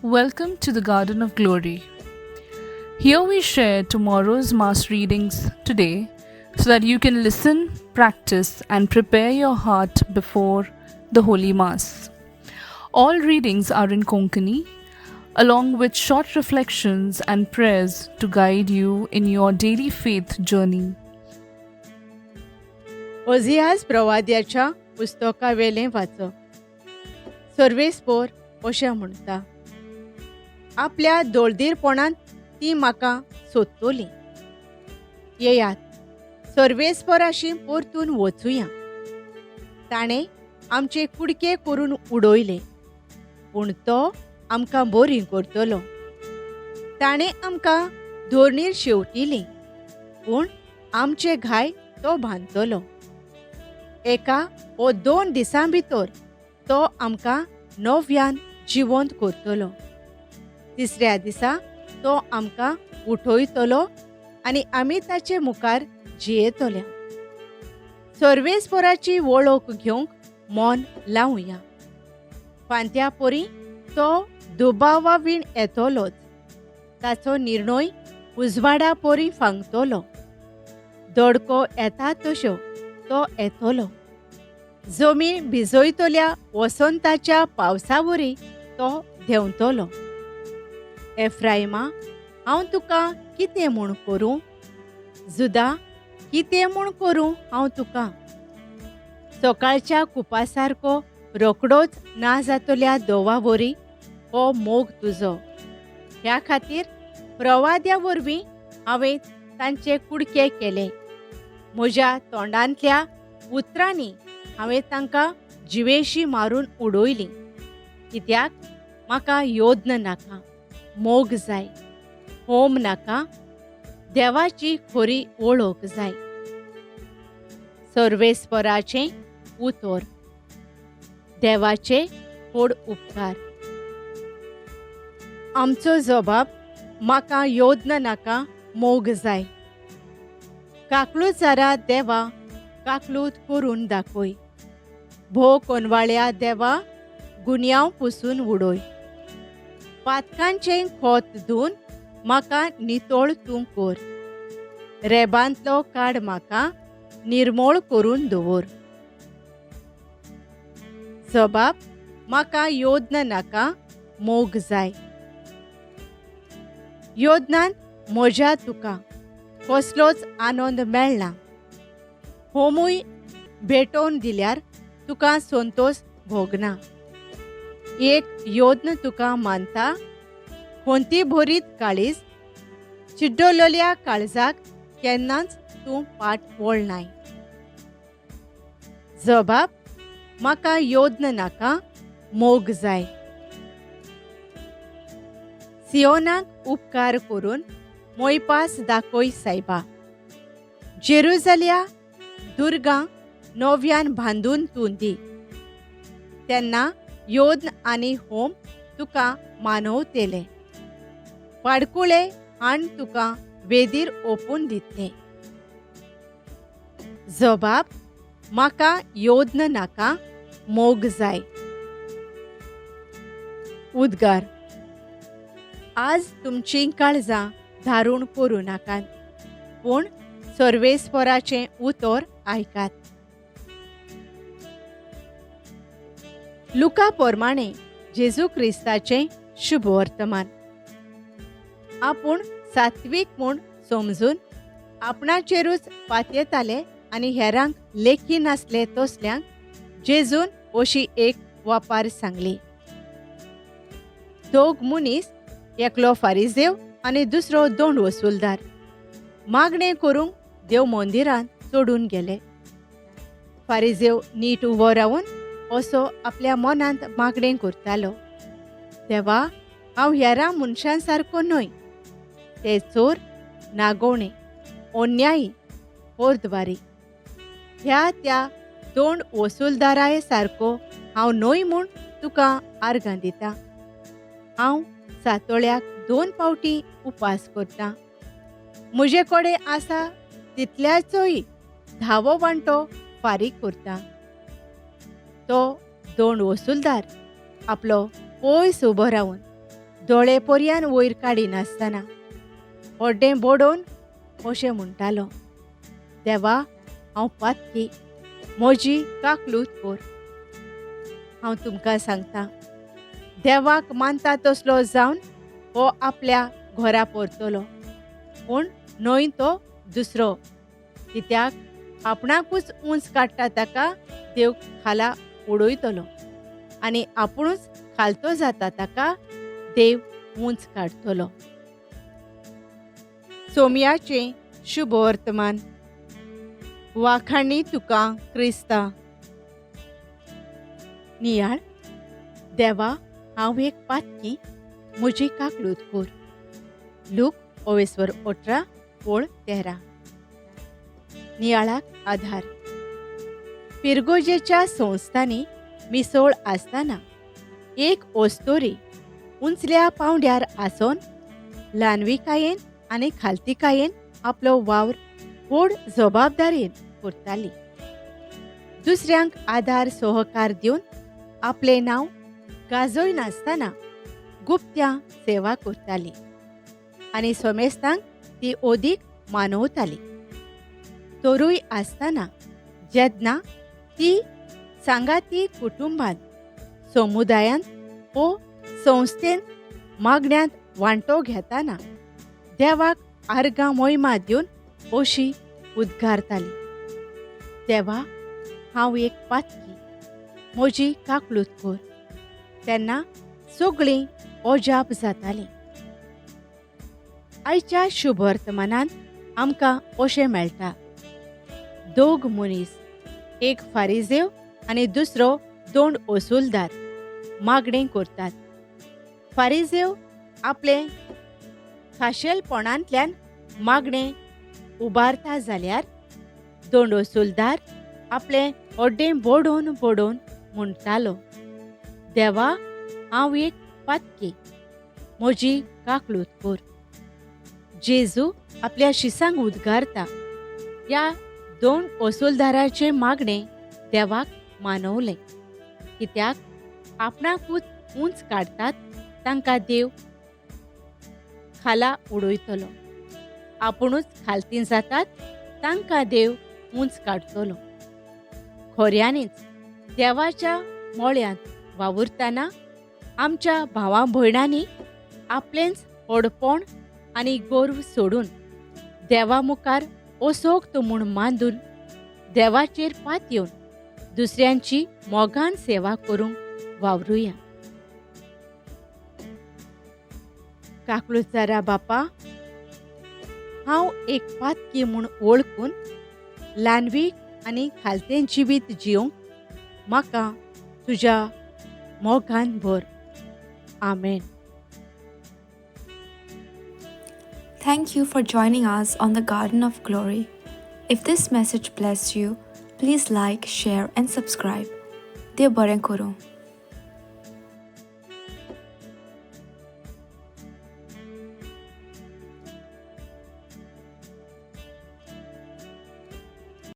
Welcome to the Garden of Glory. Here we share tomorrow's Mass readings today so that you can listen, practice, and prepare your heart before the Holy Mass. All readings are in Konkani, along with short reflections and prayers to guide you in your daily faith journey. Ozias प्रवाद्याच्या पुस्तकावेलें वाचप. सर्वेस्पोर अशें म्हणटा, आपल्या दोळदीरपणांत ती म्हाका सोदतली. येयात, सर्वेस्पोराशी परतून वचुया. ताणें आमचे कुडके करून उडयले, पूण तो आमकां बरी करतलो. ताणें आमकां धोरणीर शेवटिली, पूण आमचे घाय तो बांदतलो. एका ओ 2 दिसां भितर तो आमकां नव्यान जिवंत करतलो. तिसऱ्या दिसा तो आमकां उठयतलो आनी आमी ताचे मुखार जियेतले. सर्वेस्पोराची वळख घेवंक मन लावया. फांत्या परी तो दुबावा वीण येतलोच. ताचो निर्णय उजवाडा परी फांगतलो. दडको येता तश्यो तो येतलो. जमीन भिजयतल्या वसंताच्या पावसा वरी तो देंवतलो. एफ्रायमा, हांव तुका कितें म्हूण करूं? जुदा, कितें म्हूण करूं हांव तुका? सकाळच्या कुपा सारको रोकडोच ना जातल्या दोवा वरी हो मोग तुजो. ह्या खातीर प्रवाद्या वरवीं हांवें तांचे कुडके केले. म्हज्या तोंडांतल्या उतरांनी हांवें तांकां जिवेशी मारून उडयलीं. कित्याक म्हाका योद्न नाका, मोग जाय. होम नाका, देवाची खरी वळख जाय. सर्वेस्पराचें उतर. देवाचे व्हड उपकार. आमचो जबाब, म्हाका योद्न नाका, मोग जाय. काकलुचारा देवा, काकलूत करून दाखय. भो कोनवाळ्या देवा, गुन्यांव पुसून उडय. पातकांचें खोत धुवन म्हाका नितळ तूं कर. रेबांतलो काड म्हाका, निर्मोळ करून दवर. जबाब, म्हाका योद्न नाका, मोग जाय. योदनान म्हज्या तुका कसलोच आनंद मेळना. होमूय भेटोवन दिल्यार तुका संतोष भोगना. एक योद्न तुका मानता, खंती भरीत काळीज, चिड्डोलोल्या काळजाक केन्नाच तूं पाट वळनाय. जबाब, म्हाका योद्न नाका, मोग जाय. सियोनाक उपकार करून मोयपास दाखय सायबा. जेरुजाल्या दुर्गां नव्यान बांदून तूं दी. तेन्ना योद्न आनी होम तुका मानवतले. पाडकुळे हाण तुका वेदीर ओपून दितले. जबाब, म्हाका योद्न नाका, मोग जाय. उद्गार. आज तुमचीं काळजां धारूण करूं नाकात, पूण सर्वेस्पराचें उतर आयकात. लुका प्रमाणे जेजू क्रिस्ताचें शुभ वर्तमान. आपूण सात्वीक म्हूण समजून आपणाचेरूच पातयेताले आनी हेरांक लेखी नासले तसल्यांक जेजून अशी एक वापार सांगली. 2 मनीस, एकलो फारिजेव आनी दुसरो दोंड वसुलदार, मागणें करूंक देव मंदिरांत चडून गेले. फारिजेव नीट उबो रावन असो आपल्या मनांत मागणें करतालो, देवा, हांव हेरां मनशां सारको न्हय. ते चोर, नागोवणे, अन्यायी, पोरद्वारी. ह्या त्या दोंड वसुलदाराय सारको हांव न्हय म्हूण तुका आर्गां दिता. हांव सातोळ्याक 2 फावटी उपास करता. म्हजे कडेन आसा तितल्याचोय 10वो वांटो फारीक करता. तो दोंड वसुलदार आपलो पयस उबो रावन दोळे पर्यान वयर काडिनासतना होड्डें बडोवन अशें म्हणटालो, देवा हांव पातकी, म्हजी काकलूत कर. हांव तुमकां सांगता, देवाक मानता तसलो जावन हो आपल्या घरा परतलो, पूण न्हय तो दुसरो, कित्याक आपणाकूच उंच काडटा ताका देव खाला उडयतलो आनी आपुणूच खालतो जाता ताका देव उंच काडटलो. सोमयाचें शुभ वर्तमान. वाखाणी तुका क्रिस्ता. नियाळ. देवा हांव एक पातकी, म्हजी काकलूत कर. लूक ओवेस्वर 18 ओळ 13. नियाळाक आधार. पिरगोजेच्या संस्थांनी मिसोळ आसतना एक ओस्तोरी उंचल्या पावंड्यार आसून ल्हानविकायेन आनी खालतिकायेन आपलो वावर व्हड जबाबदारेन करताली. दुसऱ्यांक आदार सहकार दिवन आपलें नांव गाजय नासतना गुप्त्यां सेवा करताली आनी समेस्तांक ती अदीक मानवताली. तरूय आसतना जेन्ना ती सांगाती कुटुंबांत, समुदायांत ओ संस्थेन मागण्यांत वांटो घेताना देवाक आर्गां मोहिमा दिवन अशी उद्गारताली, देवा हांव एक पातकी, म्हजी काकलूत कर. तेन्ना सगळीं अजाप जातालीं. आयच्या शुभ वर्तमानांत आमकां अशें मेळटा, दोग मनीस, एक फारिजेव आनी दुसरो दोंड वसुलदार, मागणें करतात. फारिजेव आपले खाशेलपणांतल्यान मागणें उबारता जाल्यार दोंड वसुलदार आपलें होड्डें बडोवन बडोवन म्हणटालो, देवा हांव एक पातकी, म्हजी काकलूत कर. जेजू आपल्या शिसांक उद्गारता, ह्या दोन वसुलदाराचें मागणें देवाक मानवलें, कित्याक आपणाकूच उंच काडटात तांकां देव खाला उडयतलो, आपुणूच खालती जातात तांकां देव उंच काडटलो. खऱ्यांनीच देवाच्या मळ्यांत वावुरतना आमच्या भावा भयणांनी आपलेंच व्हडपण आनी गर्व सोडून देवा मुखार असोक्त म्हूण मांदून देवाचेर पातयेवन दुसऱ्यांची मोगान सेवा करूंक वावरुया. काकलुचारा बापा, हांव एक पातकी म्हूण वळखून ल्हानवीक आनी खालतें जिवीत जिवंक म्हाका तुज्या मोगान भर. आमेन. Thank you for joining us on the Garden of Glory. If this message blessed you, please like, share and subscribe. देव बरें करूं.